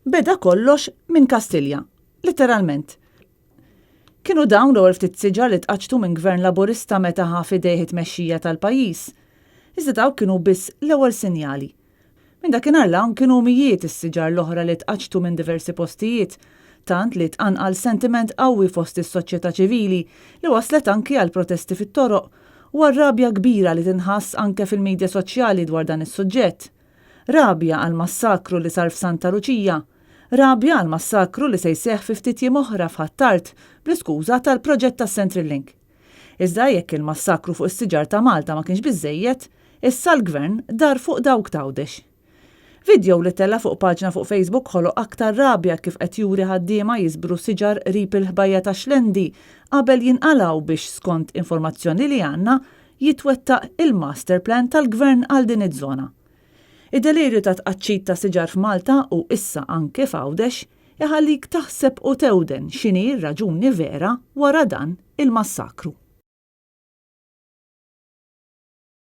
Beda kollox minn Kastilja. Litteralment. Kienu dawn l-ewwel ftit siġar li tqaċċtu minn Gvern Laburista meta ħa f'idejh it-tmexxija tal-pajjiż. Iżda dawk kienu biss l-ewwel sinjali. Minn dakinhar 'l hawn kienu mijiet is-siġar l-oħra li tqaċċtu minn diversi postijiet, tant li tqanqal sentiment qawwi fost is-soċjetà ċivili li wasslet anki għal protesti fit-toroq u għal rabja kbira li tinħass anke fil-midja soċjali dwar dan is-suġġett. Rabja għall-massakru li sar f'Santa Luċija. Rabja għall-massakru li se jseħħ fi ftit jiem oħra f'Ħ'Attard bl-iskuża tal-proġett tas-Central Link. Iżda jekk il-massakru fuq is-siġar ta' Malta ma kienx biżżejjed, issa l-Gvern dar fuq dawk t'Għawdex. Vidjow li ttella' fuq paġna fuq Facebook ħoloq aktar rabja kif qed juri ħaddiema jiżbru siġar qrib il-ħbajja tax-Xlendi qabel jinqalgħu biex skont informazzjoni li għandna jitwettaq il-master plan tal-Gvern għal din iż-żona. Id-delirju ta' tqaċċit ta' siġar f'Malta u issa anke f'Għawdex iħallik taħseb u tewden x'inhi r-raġuni vera wara dan il-massakru.